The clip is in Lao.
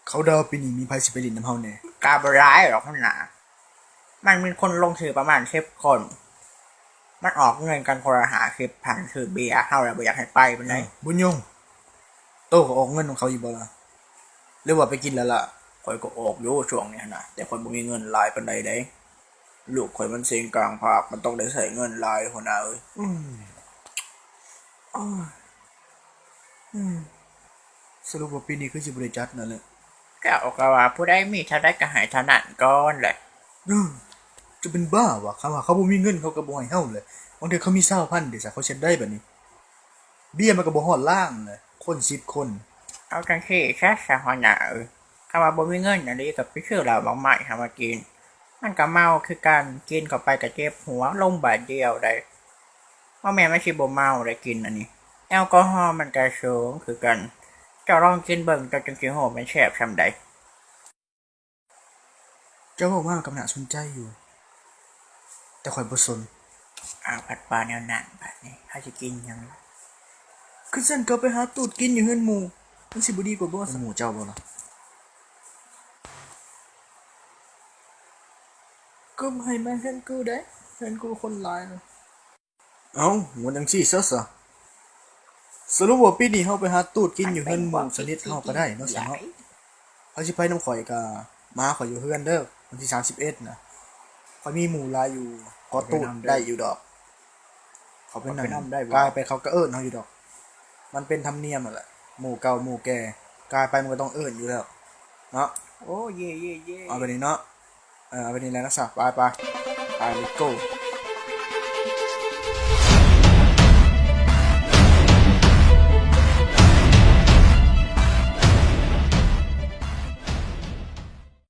ເຂົາດາວປີນີ້ມີໃຜຊິໄປຫຼິ້ນນຳເຮົາແດ່? ກະບໍ່ຫຼາຍດອກຫັ້ນນະ ມັນມີຄົນລົງຊື່ປະມານສິບຄົນ ມັນອອກເງິນກັນຄົນລະຫ້າສິບພັນ ຊື້ເບຍ ເຮົາລະບໍ່ຢາກໃຫ້ໄປປານໃດ. ບຸນຍົງ ໂຕກໍອອກເງິນນຳເຂົາຢູ່ບໍ່ລະ ຫຼືວ່າໄປກິນແລ້ວລະ? ຂ້ອຍກໍອອກຢູ່ຊ່ວງນີ້ຫັ້ນນະ ແຕ່ຂ້ອຍບໍ່ມີເງິນຫຼາຍປານໃດເດ້. ລູກຂ້ອຍມັນເສັງກາງພາກ ມັນຕ້ອງໄດ້ໃຊ້ເງິນຫຼາຍ ຫົວໜ້າເອີຍ. ອືມ ອືມ ສະຫຼຸບວ່າປີນີ້ຄືຊິບໍ່ໄດ້ຈັດນັ້ນແຫຼະ. ເຈົ້າກໍວ່າຜູ້ໃດມີເທົ່າໃດກໍໃຫ້ເທົ່ານັ້ນກ່ອນແຫຼະ. ເອີ ຈະເປັນບ້າຫວາ ຄັນວ່າເຂົາບໍ່ມີເງິນເຂົາກໍບໍ່ໃຫ້ເຮົາແຫຼະ. ບາງເທື່ອເຂົາມີຊາວພັນເດ ຊະ ເຂົາຊິເຮັດໃດບາດນີ້? ເບຍມັນກໍບໍ່ຮອດລ້ານແຫຼະ ຄົນສິບຄົນ. ເອົາຈັ່ງຊີ້ຊະ ຊະ ຫົວໜ້າເອີຍ ຄັນວ່າບໍ່ມີເງິນອີ່ຫຼີກໍໄປຊື້ເຫຼົ້າໝາກໄມ້ເຮົາມາກິນ ມັນກໍເມົາຄືກັນ ກິນເຂົ້າໄປກໍເຈັບຫົວ ລົມບາດດຽວໃດ. ບໍ່ແມ່ນມັນຊິບໍ່ເມົາໄດ໋ ກິນອັນນີ້ ແອລກໍຮໍມັນກໍສູງຄືກັນ. ເຈົ້າລອງກິນເບິ່ງ ເຈົ້າຈຶ່ງຊິຮູ້ມັນແຊບສ່ຳໃດ. ເຈົ້າເວົ້າມາກໍໜ້າສົນໃຈຢູ່ ແຕ່ຂ້ອຍບໍ່ສົນ. ອ້າວ ພັດວ່າແນວນັ້ນ ບາດນີ້ເຮົາຊິກິນຫຍັງ? ຄັນຊັ້ນກໍໄປຫາຕູດກິນຢູ່ເຮືອນໝູ່ ມັນຊິບໍ່ດີກວ່າບໍ່? ເຮືອນໝູ່ເຈົ້າບໍ່ລະ? ກໍໃຫ້ມາເຮືອນກູເດ້ ເຮືອນກູຄົນຫຼາຍ. ເອົ້າ ມັນຈັ່ງຊີ້ຊະ ສະ ສະຫຼຸບວ່າປີນີ້ເຮົາໄປຫາຕູດກິນຢູ່ເຮືອນໝູ່ສະນິດເຮົາກໍໄດ້ເນາະ ສະເນາະ. ໃຜຊິໄປນຳຂ້ອຍກໍມາຫາຂ້ອຍຢູ່ເຮືອນເດີ ວັນທີສາມສິບເອັດນະ. ຂ້ອຍມີໝູ່ຫຼາຍຢູ່ ຂໍຕູດໄດ້ຢູ່ດອກ. ເຂົ້າໄປນຳໄດ້ບໍ່? ກາຍໄປເຂົາກໍເອີ້ນເຮົາຢູ່ດອກ. ມັນເປັນທຳນຽມຫັ້ນແຫຼະ ໝູ່ເກົ່າໝູ່ແກ່ ກາຍໄປມັນກໍຕ້ອງເອີ້ນຢູ່ແລ້ວເນາະ. ໂອ້ ເຢ້ໆໆ ເອົາແບບນີ້ເນາະ. ເອີ ເອົາແບບນີ້ແຫຼະນະ ສະ ໄປໆ ໄປ ເລີດໂກ.